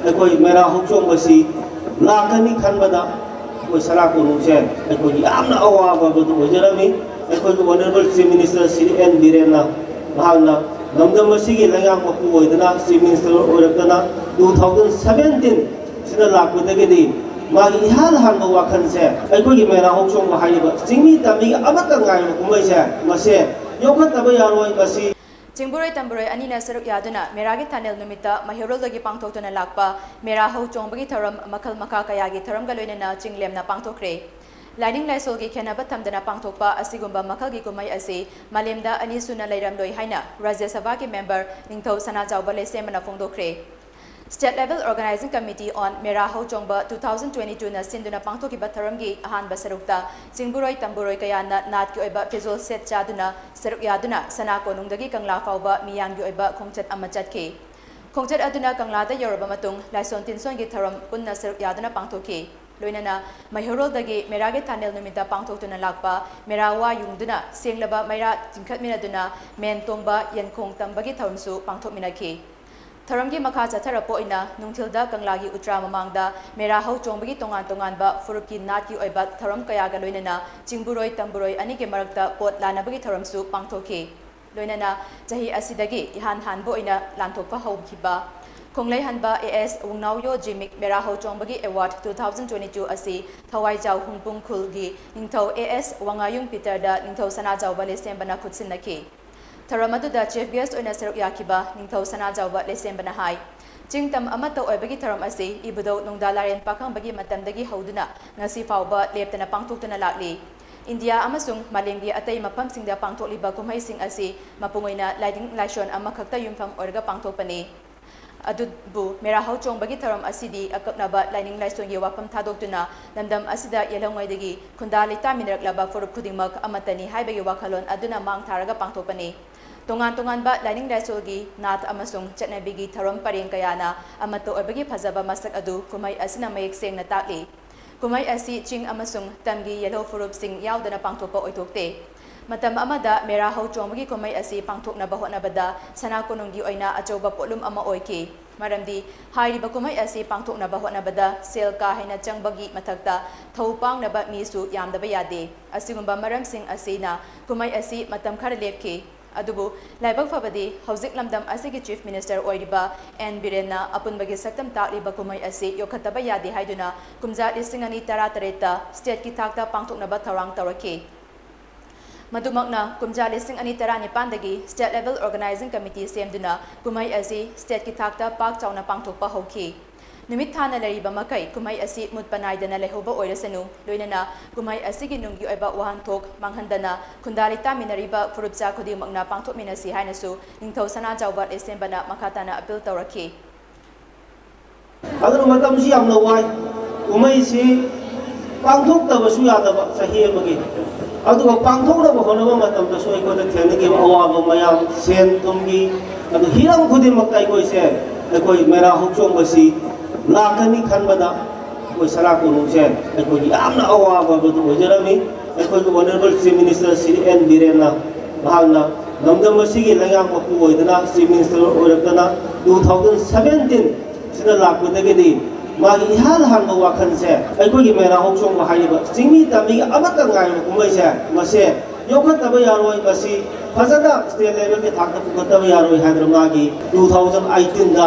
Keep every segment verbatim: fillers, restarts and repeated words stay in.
ꯑꯩꯈꯣꯏ ꯃꯦꯔꯥ ꯍꯧꯆꯣꯡꯕꯁꯤ ꯂꯥꯛꯀꯅꯤ ꯈꯟꯕꯗ ꯑꯩꯈꯣꯏ ꯁꯅꯥ ꯀꯣꯅꯨꯡꯁꯦ ꯑꯩꯈꯣꯏꯒꯤ ꯌꯥꯝꯅ ꯑꯋꯥꯕ ꯑꯗꯨ ꯑꯣꯏꯖꯔꯝꯃꯤ꯫ ꯑꯩꯈꯣꯏꯒꯤ Honourable Chief Minister Shri N ꯕꯤꯔꯦꯟꯅ ꯃꯍꯥꯛꯅ ꯂꯝꯗꯝ ꯑꯁꯤꯒꯤ ꯂꯩꯉꯥꯛ ꯃꯄꯨ ꯑꯣꯏꯗꯨꯅ Chief Minister ꯑꯣꯏꯔꯛꯇꯅ two thousand seventeen ꯁꯤꯗ ꯂꯥꯛꯄꯗꯒꯤꯗꯤ ꯃꯥꯒꯤ ꯏꯍꯥꯟ ꯍꯥꯟꯕ ꯋꯥꯈꯜꯁꯦ ꯑꯩꯈꯣꯏꯒꯤ ꯃꯦꯔꯥ ꯍꯧꯆꯣꯡꯕ ꯍꯥꯏꯔꯤꯕ ꯆꯤꯡꯃꯤ ꯇꯝꯃꯤꯒꯤ ꯑꯃꯠꯇ ꯉꯥꯏꯔꯕ ꯀꯨꯝꯍꯩꯁꯦ ꯃꯁꯦ ꯌꯣꯛꯈꯠꯇꯕ ꯌꯥꯔꯣꯏ꯫ ꯃꯁꯤ ꯆꯤꯡꯕꯨꯔꯣꯏ ꯇꯝꯕꯨꯔꯣꯏ ꯑꯅꯤꯅ ꯁꯔꯨꯛ ꯌꯥꯗꯨꯅ ꯃꯦꯔꯥꯒꯤ ꯊꯥꯅꯦꯜ ꯅꯨꯃꯤꯠꯇ ꯃꯩꯍꯧꯔꯣꯜꯗꯒꯤ ꯄꯥꯡꯊꯣꯛꯇꯨꯅ ꯂꯥꯛꯄ ꯃꯦꯔꯥ ꯍꯧ ꯆꯣꯡꯕꯒꯤ ꯊꯧꯔꯝ ꯃꯈꯜ ꯃꯈꯥ ꯀꯌꯥꯒꯤ ꯊꯧꯔꯝꯒ ꯂꯣꯏꯅꯅ ꯆꯤꯡꯂꯦꯝꯅ ꯄꯥꯡꯊꯣꯛꯈ꯭ꯔꯦ꯫ ꯂꯥꯏꯅꯤꯡ ꯂꯥꯏꯁꯣꯜꯒꯤ ꯈꯦꯠꯅꯕ ꯊꯝꯗꯅ ꯄꯥꯡꯊꯣꯛꯄ ꯑꯁꯤꯒꯨꯝꯕ ꯃꯈꯜꯒꯤ ꯀꯨꯝꯍꯩ ꯑꯁꯤ ꯃꯥꯂꯦꯝꯗ ꯑꯅꯤꯁꯨꯅ ꯂꯩꯔꯝꯂꯣꯏ ꯍꯥꯏꯅ ꯔꯥꯖ꯭ꯌ ꯁꯚꯥꯒꯤ ꯃꯦꯝꯕꯔ ꯅꯤꯡꯊꯧ ꯁꯅꯥꯖꯥꯎꯕ ꯂꯩꯁꯦꯝꯕꯅ ꯐꯣꯡꯗꯣꯛꯈ꯭ꯔꯦ꯫ State Level Organizing Committee on ꯃꯦꯔꯥ ꯍꯧ ꯆꯣꯡꯕ two thousand twenty two ꯅ ꯁꯤꯟꯗꯨꯅ ꯄꯥꯡꯊꯣꯛꯈꯤꯕ ꯊꯧꯔꯝꯒꯤ ꯑꯍꯥꯟꯕ ꯁꯔꯨꯛꯇ ꯆꯤꯡꯕꯨꯔꯣꯏ ꯇꯝꯕꯨꯔꯣꯏ ꯀꯌꯥꯅ ꯅꯥꯠꯀꯤ ꯑꯣꯏꯕ ꯐꯤꯖꯣꯜ ꯁꯦꯠ ꯆꯥꯗꯨꯅ ꯁꯔꯨꯛ ꯌꯥꯗꯨꯅ ꯁꯅꯥ ꯀꯣꯅꯨꯡꯗꯒꯤ ꯀꯪꯂꯥ ꯐꯥꯎꯕ ꯃꯤꯌꯥꯝꯒꯤ ꯑꯣꯏꯕ ꯈꯣꯡꯆꯠ ꯑꯃ ꯆꯠꯈꯤ꯫ ꯈꯣꯡꯆꯠ ꯑꯗꯨꯅ ꯀꯪꯂꯥꯗ ꯌꯧꯔꯕ ꯃꯇꯨꯡ ꯂꯥꯏꯁꯣꯟ ꯇꯤꯟꯁꯣꯟꯒꯤ ꯊꯧꯔꯝ ꯄꯨꯟꯅ ꯁꯔꯨꯛ ꯌꯥꯗꯨꯅ ꯄꯥꯡꯊꯣꯛꯈꯤ꯫ ꯂꯣꯏꯅꯅ ꯃꯩꯍꯧꯔꯣꯜꯗꯒꯤ ꯃꯦꯔꯥꯒꯤ ꯊꯥꯅꯦꯜ ꯅꯨꯃꯤꯠꯇ ꯄꯥꯡꯊꯣꯛꯇꯨꯅ ꯂꯥꯛꯄ ꯃꯦꯔꯥ ꯋꯥ ꯌꯨꯡꯗꯨꯅ ꯁꯦꯡꯂꯕ ꯃꯩꯔꯥ ꯆꯤꯡꯈꯠꯃꯤꯟꯅꯗꯨꯅ ꯃꯦꯟ ꯇꯣꯡꯕ ꯌꯦꯟꯈꯣꯡ ꯇꯝꯕꯒꯤ ꯊꯧꯔꯝꯁꯨ ꯄꯥꯡꯊꯣꯛꯃꯤꯟꯅꯈꯤ꯫ ꯊꯧꯔꯝꯒꯤ ꯃꯈꯥ ꯆꯠꯊꯔꯛꯄ ꯑꯣꯏꯅ ꯅꯨꯡꯊꯤꯜꯗ ꯀꯪꯂꯥꯒꯤ ꯎꯇ꯭ꯔꯥ ꯃꯃꯥꯡꯗ ꯃꯦꯔꯥ ꯍꯧ ꯆꯣꯡꯕꯒꯤ ꯇꯣꯉꯥꯟ ꯇꯣꯉꯥꯟꯕ ꯐꯨꯔꯨꯞꯀꯤ ꯅꯥꯠꯀꯤ ꯑꯣꯏꯕ ꯊꯧꯔꯝ ꯀꯌꯥꯒ ꯂꯣꯏꯅꯅ ꯆꯤꯡꯕꯨꯔꯣꯏ ꯇꯝꯕꯨꯔꯣꯏ ꯑꯅꯤꯒꯤ ꯃꯔꯛꯇ ꯄꯣꯠ ꯂꯥꯟꯅꯕꯒꯤ ꯊꯧꯔꯝꯁꯨ ꯄꯥꯡꯊꯣꯛꯈꯤ꯫ ꯂꯣꯏꯅꯅ ꯆꯍꯤ ꯑꯁꯤꯗꯒꯤ ꯏꯍꯥꯟ ꯍꯥꯟꯕ ꯑꯣꯏꯅ ꯂꯥꯟꯊꯣꯛꯄ ꯍꯧꯈꯤꯕ ꯈꯣꯡꯂꯩꯍꯟꯕ ꯑꯦ ꯑꯦꯁ ꯋꯨꯡꯅꯥꯎꯌꯣ ꯖꯤꯃꯤꯛ ꯃꯦꯔꯥ ꯍꯧ ꯆꯣꯡꯕꯒꯤ award two thousand twenty two ꯑꯁꯤ ꯊꯋꯥꯏꯖꯥꯎ ꯍꯨꯡꯄꯨꯡ ꯈꯨꯜꯒꯤ ꯅꯤꯡꯊꯧ ꯑꯦ ꯑꯦꯁ ꯋꯥꯉꯥꯌꯨꯡ ꯄꯤꯇꯔꯗ ꯅꯤꯡꯊꯧ ꯁꯅꯥꯖꯥꯎꯕ ꯂꯩꯁꯦꯝꯕꯅ ꯈꯨꯠꯁꯤꯟꯅꯈꯤ꯫ ꯊꯧꯔꯝ ꯑꯗꯨꯗ ꯆꯤꯐ ꯒꯦꯁ꯭ꯠ ꯑꯣꯏꯅ ꯁꯔꯨꯛ ꯌꯥꯈꯤꯕ ꯅꯤꯡꯊꯧ ꯁꯅꯥꯖꯥꯎꯕ ꯂꯩꯁꯦꯝꯕꯅ ꯍꯥꯏ, ꯆꯤꯡꯇꯝ ꯑꯃꯠꯇ ꯑꯣꯏꯕꯒꯤ ꯊꯧꯔꯝ ꯑꯁꯤ ꯏꯕꯨꯙꯧ ꯅꯨꯡꯗꯥ ꯂꯥꯏꯔꯦꯟ ꯄꯥꯈꯪꯕꯒꯤ ꯃꯇꯝꯗꯒꯤ ꯍꯧꯗꯨꯅ ꯉꯁꯤ ꯐꯥꯎꯕ ꯂꯦꯞꯇꯅ ꯄꯥꯡꯊꯣꯛꯇꯨꯅ ꯂꯥꯛꯂꯤ꯫ ꯏꯟꯗꯤꯌꯥ ꯑꯃꯁꯨꯡ ꯃꯥꯂꯦꯝꯒꯤ ꯑꯇꯩ ꯃꯐꯝꯁꯤꯡꯗ ꯄꯥꯡꯊꯣꯛꯂꯤꯕ ꯀꯨꯝꯍꯩꯁꯤꯡ ꯑꯁꯤ ꯃꯄꯨꯡ ꯑꯣꯏꯅ ꯂꯥꯏꯅꯤꯡ ꯂꯥꯏꯁꯣꯟ ꯑꯃꯈꯛꯇ ꯌꯨꯝꯐꯝ ꯑꯣꯏꯔꯒ ꯄꯥꯡꯊꯣꯛꯄꯅꯤ꯫ ꯑꯗꯨꯕꯨ ꯃꯦꯔꯥ ꯍꯧ ꯆꯣꯡꯕꯒꯤ ꯊꯧꯔꯝ ꯑꯁꯤꯗꯤ ꯑꯀꯛꯅꯕ ꯂꯥꯏꯅꯤꯡ ꯂꯥꯏꯁꯣꯟꯒꯤ ꯋꯥꯐꯝ ꯊꯥꯗꯣꯛꯇꯨꯅ ꯂꯝꯗꯝ ꯑꯁꯤꯗ ꯌꯦꯜꯍꯧꯉꯩꯗꯒꯤ ꯈꯨꯟꯗꯥ ꯂꯩꯇꯥꯃꯤꯟꯅꯔꯛꯂꯕ ꯐꯨꯔꯨꯞ ꯈꯨꯗꯤꯡꯃꯛ ꯑꯃꯠꯇꯅꯤ ꯍꯥꯏꯕꯒꯤ ꯋꯥꯈꯜꯂꯣꯟ ꯑꯗꯨꯅ ꯃꯥꯡ ꯊꯥꯔꯒ ꯄꯥꯡꯊꯣꯛꯄꯅꯤ꯫ ꯇꯣꯉꯥꯟ ꯇꯣꯉꯥꯟꯕ ꯂꯥꯏꯅꯤꯡ ꯂꯥꯏꯁꯣꯜꯒꯤ, ꯅꯥꯠ ꯑꯃꯁꯨꯡ ꯆꯠꯅꯕꯤꯒꯤ ꯊꯧꯔꯝ ꯄꯔꯦꯡ ꯀꯌꯥꯅ ꯑꯃꯠꯇ ꯑꯣꯏꯕꯒꯤ ꯐꯖꯕ ꯃꯁꯛ ꯑꯗꯨ ꯀꯨꯝꯍꯩ ꯑꯁꯤꯅ ꯃꯌꯦꯛ ꯁꯦꯡꯅ ꯇꯥꯛꯂꯤ꯫ ꯀꯨꯝꯍꯩ ꯑꯁꯤ ꯆꯤꯡ ꯑꯃꯁꯨꯡ ꯇꯝꯒꯤ ꯌꯦꯜꯍꯧ ꯐꯨꯔꯨꯞꯁꯤꯡ ꯌꯥꯎꯗꯅ ꯄꯥꯡꯊꯣꯛꯄ ꯑꯣꯏꯊꯣꯛꯇꯦ꯫ ꯃꯇꯝ ꯑꯃꯗ ꯃꯦꯔꯥ ꯍꯧꯆꯣꯡꯕꯒꯤ ꯀꯨꯝꯍꯩ ꯑꯁꯤ ꯄꯥꯡꯊꯣꯛꯅꯕ ꯍꯣꯠꯅꯕꯗ ꯁꯅꯥ ꯀꯣꯅꯨꯡꯒꯤ ꯑꯣꯏꯅ ꯑꯆꯧꯕ ꯄꯣꯠꯂꯨꯝ ꯑꯃ ꯑꯣꯏꯈꯤ꯫ ꯃꯔꯝꯗꯤ ꯍꯥꯏꯔꯤꯕ ꯀꯨꯝꯍꯩ ꯑꯁꯤ ꯄꯥꯡꯊꯣꯛꯅꯕ ꯍꯣꯠꯅꯕꯗ ꯁꯦꯜ ꯀꯥ ꯍꯦꯟꯅ ꯆꯪꯕꯒꯤ ꯃꯊꯛꯇ ꯊꯧ ꯄꯥꯡꯅꯕ ꯃꯤꯁꯨ ꯌꯥꯝꯗꯕ ꯌꯥꯗꯦ꯫ ꯑꯁꯤꯒꯨꯝꯕ ꯃꯔꯝꯁꯤꯡ ꯑꯁꯤꯅ ꯀꯨꯝꯍꯩ ꯑꯁꯤ ꯃꯇꯝ ꯈꯔ ꯂꯦꯞꯈꯤ꯫ ꯑꯗꯨꯕꯨ ꯂꯥꯏꯕꯛ ꯐꯕꯗꯤ ꯍꯧꯖꯤꯛ ꯂꯝꯗꯝ ꯑꯁꯤꯒꯤ ꯆꯤꯐ ꯃꯤꯅꯤꯁꯇꯔ ꯑꯣꯏꯔꯤꯕ ꯑꯦꯟ ꯕꯤꯔꯦꯟꯅ ꯑꯄꯨꯟꯕꯒꯤ ꯁꯛꯇꯝ ꯇꯥꯛꯂꯤꯕ ꯀꯨꯝꯍꯩ ꯑꯁꯤ ꯌꯣꯛꯈꯠꯇꯕ ꯌꯥꯗꯦ ꯍꯥꯏꯗꯨꯅ ꯀꯨꯝꯖꯥ ꯂꯤꯁꯤꯡ ꯑꯅꯤ ꯇꯔꯥ ꯇꯔꯦꯠꯇ ꯁ꯭ꯇꯦꯠꯀꯤ ꯊꯥꯛꯇ ꯄꯥꯡꯊꯣꯛꯅꯕ ꯊꯧꯔꯥꯡ ꯇꯧꯔꯛꯈꯤ꯫ ꯃꯗꯨꯃꯛꯅ ꯀꯨꯝꯖꯥ ꯂꯤꯁꯤꯡ ꯑꯅꯤ ꯇꯔꯥꯅꯤꯄꯥꯟꯗꯒꯤ ꯁ꯭ꯇꯦꯠ ꯂꯦꯚꯦꯜ ꯑꯣꯔꯒꯅꯥꯏꯖꯤꯡ ꯀꯃꯤꯇꯤ ꯁꯦꯝꯗꯨꯅ ꯀꯨꯝꯍꯩ ꯑꯁꯤ ꯁ꯭ꯇꯦꯠꯀꯤ ꯊꯥꯛꯇ ꯄꯥꯛ ꯆꯥꯎꯅ ꯄꯥꯡꯊꯣꯛꯄ ꯍꯧꯈꯤ꯫ ꯅꯨꯃꯤꯠ ꯊꯥꯅ ꯂꯩꯔꯤꯕ ꯃꯈꯩ ꯀꯨꯝꯍꯩ ꯑꯁꯤ ꯃꯨꯠꯄ ꯅꯥꯏꯗꯅ ꯂꯩꯍꯧꯕ ꯑꯣꯏꯔꯁꯅꯨ, ꯂꯣꯏꯅꯅ ꯀꯨꯝꯍꯩ ꯑꯁꯤꯒꯤ ꯅꯨꯡꯒꯤ ꯑꯣꯏꯕ ꯋꯥꯍꯟꯊꯣꯛ ꯃꯥꯡꯍꯟꯗꯅ ꯈꯨꯟꯗꯥ ꯂꯩꯇꯥꯃꯤꯟꯅꯔꯤꯕ ꯐꯨꯔꯨꯞꯆꯥ ꯈꯨꯗꯤꯡꯃꯛꯅ ꯄꯥꯡꯊꯣꯛꯃꯤꯟꯅꯁꯤ ꯍꯥꯏꯅꯁꯨ ꯅꯤꯡꯊꯧ ꯁꯅꯥꯖꯥꯎꯕ ꯂꯩꯁꯦꯝꯕꯅ ꯃꯈꯥ ꯇꯥꯅ ꯑꯄꯤꯜ ꯇꯧꯔꯛꯈꯤ꯫ ꯑꯗꯨꯅ ꯃꯇꯝꯁꯤ ꯌꯥꯝꯅ ꯋꯥꯏ꯫ ꯀꯨꯝꯍꯩꯁꯤ ꯄꯥꯡꯊꯣꯛꯇꯕꯁꯨ ꯌꯥꯗꯕ ꯆꯍꯤ ꯑꯃꯒꯤ꯫ ꯑꯗꯨꯒ ꯄꯥꯡꯊꯣꯛꯅꯕ ꯍꯣꯠꯅꯕ ꯃꯇꯝꯗꯁꯨ ꯑꯩꯈꯣꯏꯗ ꯊꯦꯡꯅꯈꯤꯕ ꯑꯋꯥꯕ ꯃꯌꯥꯝ, ꯁꯦꯟ ꯊꯨꯝꯒꯤ, ꯑꯗꯨ ꯍꯤꯔꯝ ꯈꯨꯗꯤꯡꯃꯛꯇ ꯑꯩꯈꯣꯏꯁꯦ, ꯑꯩꯈꯣꯏ ꯃꯦꯔꯥ ꯍꯧꯆꯣꯡꯕꯁꯤ ꯂꯥꯛꯀꯅꯤ ꯈꯟꯕꯗ ꯑꯩꯈꯣꯏ ꯁꯅꯥ ꯀꯣꯅꯨꯡꯁꯦ ꯑꯩꯈꯣꯏꯒꯤ ꯌꯥꯝꯅ ꯑꯋꯥꯕ ꯑꯗꯨ ꯑꯣꯏꯖꯔꯝꯃꯤ꯫ ꯑꯩꯈꯣꯏꯒꯤ honourable chief minister Shri N ꯕꯤꯔꯦꯟꯅ, ꯃꯍꯥꯛꯅ ꯂꯝꯗꯝ ꯑꯁꯤꯒꯤ ꯂꯩꯉꯥꯛ ꯃꯄꯨ ꯑꯣꯏꯗꯅ, ꯆꯤꯐ ꯃꯤꯅꯤꯁꯇꯔ ꯑꯣꯏꯔꯛꯇꯅ, ꯇꯨ ꯊꯥꯎꯖꯟ ꯁꯚꯦꯟꯇꯤꯟ ꯁꯤꯗ ꯂꯥꯛꯄꯗꯒꯤꯗꯤ ꯃꯥꯒꯤ ꯏꯍꯥꯟ ꯍꯥꯟꯕ ꯋꯥꯈꯜꯁꯦ ꯑꯩꯈꯣꯏꯒꯤ ꯃꯦꯔꯥ ꯍꯧꯆꯣꯡꯕ ꯍꯥꯏꯔꯤꯕ ꯆꯤꯡꯃꯤ ꯇꯝꯃꯤꯒꯤ ꯑꯃꯠꯇ ꯉꯥꯏꯔꯕ ꯀꯨꯝꯍꯩꯁꯦ, ꯃꯁꯦ ꯌꯣꯛꯈꯠꯇꯕ ꯌꯥꯔꯣꯏ, ꯃꯁꯤ ꯐꯖꯅ ꯁ꯭ꯇꯦꯠ ꯂꯦꯚꯦꯜꯒꯤ ꯊꯥꯛꯇ ꯄꯨꯈꯠꯇꯕ ꯌꯥꯔꯣꯏ ꯍꯥꯏꯗꯅ ꯃꯥꯒꯤ ꯇꯨ ꯊꯥꯎꯖꯟ ꯑꯩꯠꯇꯤꯟꯗ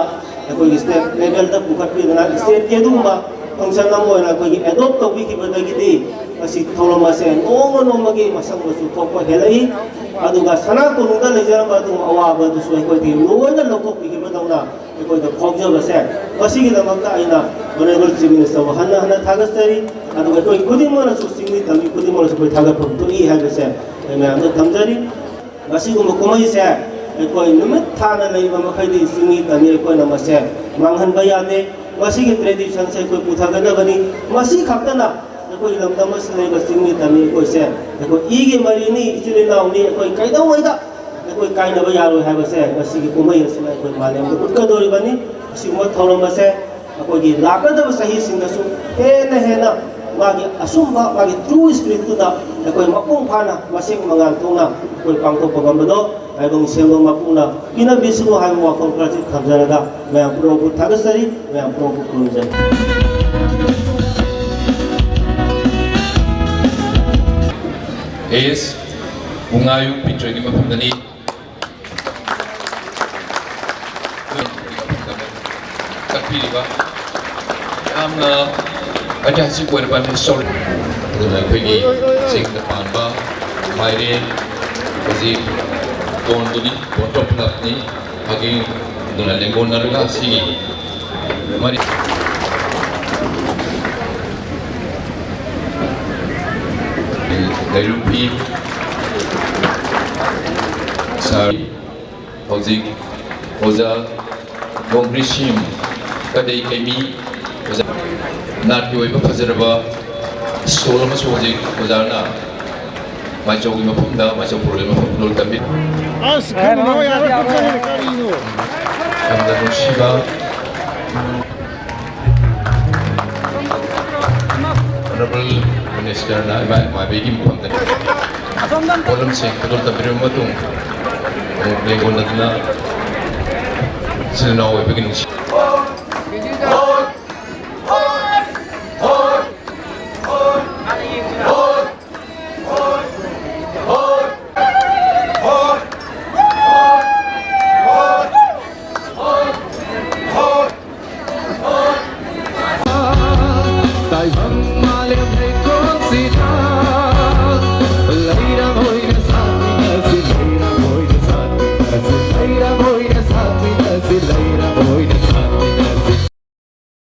ꯑꯩꯈꯣꯏꯒꯤ ꯁ꯭ꯇꯦꯠ ꯂꯦꯚꯦꯜꯗ ꯄꯨꯈꯠꯄꯤꯗꯅ ꯁ꯭ꯇꯦꯠꯀꯤ ꯑꯗꯨꯒꯨꯝꯕ ꯐꯪꯁꯟ ꯑꯃ ꯑꯣꯏꯅ ꯑꯩꯈꯣꯏꯒꯤ ꯑꯦꯗꯣꯞ ꯇꯧꯕꯤꯈꯤꯕꯗꯒꯤꯗꯤ ꯃꯁꯤ ꯊꯧꯔꯝ ꯑꯁꯦ ꯅꯣꯡꯃ ꯅꯣꯡꯃꯒꯤ ꯃꯁꯛ ꯃꯆꯨ ꯊꯣꯛꯄ ꯍꯦꯜꯂꯛꯏ꯫ ꯑꯗꯨꯒ ꯁꯅꯥ ꯀꯣꯅꯨꯡꯗ ꯂꯩꯖꯔꯝꯕ ꯑꯗꯨꯒꯨꯝꯕ ꯑꯋꯥꯕ ꯑꯗꯨꯁꯨ ꯑꯩꯈꯣꯏꯗꯤ ꯂꯣꯏꯅ ꯂꯧꯊꯣꯛꯄꯤꯈꯤꯕꯗꯧꯅ ꯑꯩꯈꯣꯏꯗ ꯐꯥꯎꯖꯕꯁꯦ, ꯃꯁꯤꯒꯤꯗꯃꯛꯇ ꯑꯩꯅ ꯑꯣꯅꯔꯦꯕꯜ ꯆꯤꯐ ꯃꯤꯅꯤꯁꯇꯔꯕꯨ ꯍꯟꯅ ꯍꯟꯅ ꯊꯥꯒꯠꯆꯔꯤ꯫ ꯑꯗꯨꯒ ꯑꯩꯈꯣꯏ ꯈꯨꯗꯤꯡꯃꯛꯅꯁꯨ, ꯆꯤꯡꯃꯤ ꯇꯝꯃꯤ ꯈꯨꯗꯤꯡꯃꯛꯅꯁꯨ ꯑꯩꯈꯣꯏ ꯊꯥꯒꯠꯐꯝ ꯊꯣꯛꯏ ꯍꯥꯏꯕꯁꯦ ꯑꯩ ꯃꯌꯥꯝꯗ ꯊꯝꯖꯔꯤ꯫ ꯃꯁꯤꯒꯨꯝꯕ ꯀꯨꯝꯍꯩꯁꯦ ꯑꯩꯈꯣꯏ ꯅꯨꯃꯤꯠ ꯊꯥꯅ ꯂꯩꯕ ꯃꯈꯩꯗꯤ ꯆꯤꯡꯃꯤ ꯇꯝꯃꯤ ꯑꯩꯈꯣꯏꯅ ꯃꯁꯦ ꯃꯥꯡꯍꯟꯕ ꯌꯥꯗꯦ꯫ ꯃꯁꯤꯒꯤ ꯇ꯭ꯔꯦꯗꯤꯁꯟꯁꯦ ꯑꯩꯈꯣꯏ ꯄꯨꯊꯒꯗꯕꯅꯤ꯫ ꯃꯁꯤ ꯈꯛꯇꯅ ꯑꯩꯈꯣꯏ ꯂꯝꯗꯝ ꯑꯁꯤꯗ ꯂꯩꯕ ꯆꯤꯡꯃꯤ ꯇꯝꯃꯤ ꯑꯩꯈꯣꯏꯁꯦ ꯑꯩꯈꯣꯏ ꯏꯒꯤ ꯃꯔꯤꯅꯤ, ꯏꯆꯤꯜ ꯏꯅꯥꯎꯅꯤ, ꯑꯩꯈꯣꯏ ꯀꯩꯗꯧꯉꯩꯗ ꯑꯩꯈꯣꯏ ꯀꯥꯏꯅꯕ ꯌꯥꯔꯣꯏ ꯍꯥꯏꯕꯁꯦ ꯃꯁꯤꯒꯤ ꯀꯨꯝꯍꯩ ꯑꯁꯤꯅ ꯑꯩꯈꯣꯏ ꯃꯥꯂꯦꯝꯗ ꯎꯠꯀꯗꯧꯔꯤꯕꯅꯤ꯫ ꯑꯁꯤꯒꯨꯝꯕ ꯊꯧꯔꯝ ꯑꯁꯦ ꯑꯩꯈꯣꯏꯒꯤ ꯂꯥꯛꯀꯗꯕ ꯆꯍꯤꯁꯤꯡꯗꯁꯨ ꯍꯦꯟꯅ ꯍꯦꯟꯅ ꯃꯥꯒꯤ ꯑꯆꯨꯝꯕ, ꯃꯥꯒꯤ true spiritꯇꯨꯗ ꯑꯩꯈꯣꯏ ꯃꯄꯨꯡ ꯐꯥꯅ ꯃꯁꯤꯡ ꯃꯉꯥꯜ ꯊꯣꯛꯅ ꯑꯩꯈꯣꯏ ꯄꯥꯡꯊꯣꯛꯄ ꯉꯝꯕꯗꯣ ꯂꯥꯏꯕꯨꯡ ꯏꯁꯩꯍꯣꯜ ꯃꯄꯨꯅ ꯄꯤꯅꯕꯤꯁꯅꯨ ꯍꯥꯏꯕ ꯋꯥꯐꯝ ꯈꯔꯁꯤ ꯊꯝꯖꯔꯒ ꯃꯌꯥꯝ ꯄꯨꯝꯅꯃꯛꯄꯨ ꯊꯥꯒꯠꯆꯔꯤ, ꯃꯌꯥꯝ ꯄꯨꯝꯅꯃꯛꯄꯨ ꯈꯨꯔꯨꯝꯖꯔꯤ꯫ ꯑꯦꯁ ꯄꯨꯡꯉꯥꯌꯨꯝ ꯄꯤꯇ꯭ꯔꯒꯤ ꯃꯐꯝꯗꯅꯤ꯫ ꯆꯠꯄꯤꯔꯤꯕ ꯌꯥꯝꯅ ꯑꯩꯇꯤꯍꯥꯁꯤꯛ ꯑꯣꯏꯔꯕ ꯍꯤꯁꯇꯣꯔꯤ꯫ ꯑꯗꯨꯅ ꯑꯩꯈꯣꯏꯒꯤ ꯆꯤꯡꯗ ꯄꯥꯟꯕ ꯃꯥꯏꯔꯦꯟ ꯍꯧꯖꯤꯛ ꯀꯣꯟꯗꯨꯅꯤ, ꯀꯣꯟ ꯇꯧꯈꯠꯂꯛꯄꯅꯤ꯫ ꯍꯥꯏꯗꯤ ꯑꯗꯨꯅ ꯂꯦꯡꯒꯣꯟꯅꯔꯒ ꯁꯤꯒꯤ ꯃꯔꯤ ꯂꯩꯔꯨꯛ ꯐꯤ ꯁꯥꯔꯤ꯫ ꯍꯧꯖꯤꯛ ꯑꯣꯖꯥ ꯒꯣꯝꯔꯤꯁꯤꯝ ꯀꯗꯩ ꯀꯩꯃꯤ ꯑꯣꯖꯥ ꯅꯥꯠꯀꯤ ꯑꯣꯏꯕ ꯐꯖꯔꯕ ꯁ꯭ꯇꯣꯜ ꯑꯃꯁꯨ ꯍꯧꯖꯤꯛ ꯑꯣꯖꯥꯅ ꯃꯥꯏꯆꯧꯒꯤ ꯃꯐꯝꯗ, ꯃꯥꯏꯆꯧ ꯄꯨꯔꯣꯜꯒꯤ ꯃꯐꯝꯗ ꯂꯣꯜ ꯇꯝꯕꯤ꯫ ꯑꯁ, ꯈꯪꯗꯦ, ꯌꯥꯔꯣꯏ, ꯈꯪꯗꯦ, ꯀꯔꯤꯅꯣ? ꯌꯥꯝꯅ ꯅꯨꯡꯁꯤꯕ Honorable Ministerꯅ ꯏꯃꯥ ꯏꯃꯥꯕꯤꯒꯤ ꯃꯐꯝꯗ ꯄꯣꯠꯂꯝꯁꯤꯡ ꯈꯨꯗꯣꯜ ꯇꯝꯕꯤꯔꯕ ꯃꯇꯨꯡ ꯑꯃꯨꯛ ꯂꯦꯡꯒꯣꯟꯅꯗꯨꯅ ꯏꯆꯤꯜ ꯏꯅꯥꯎ ꯑꯣꯏꯕꯒꯤ ꯅꯨꯡꯁꯤ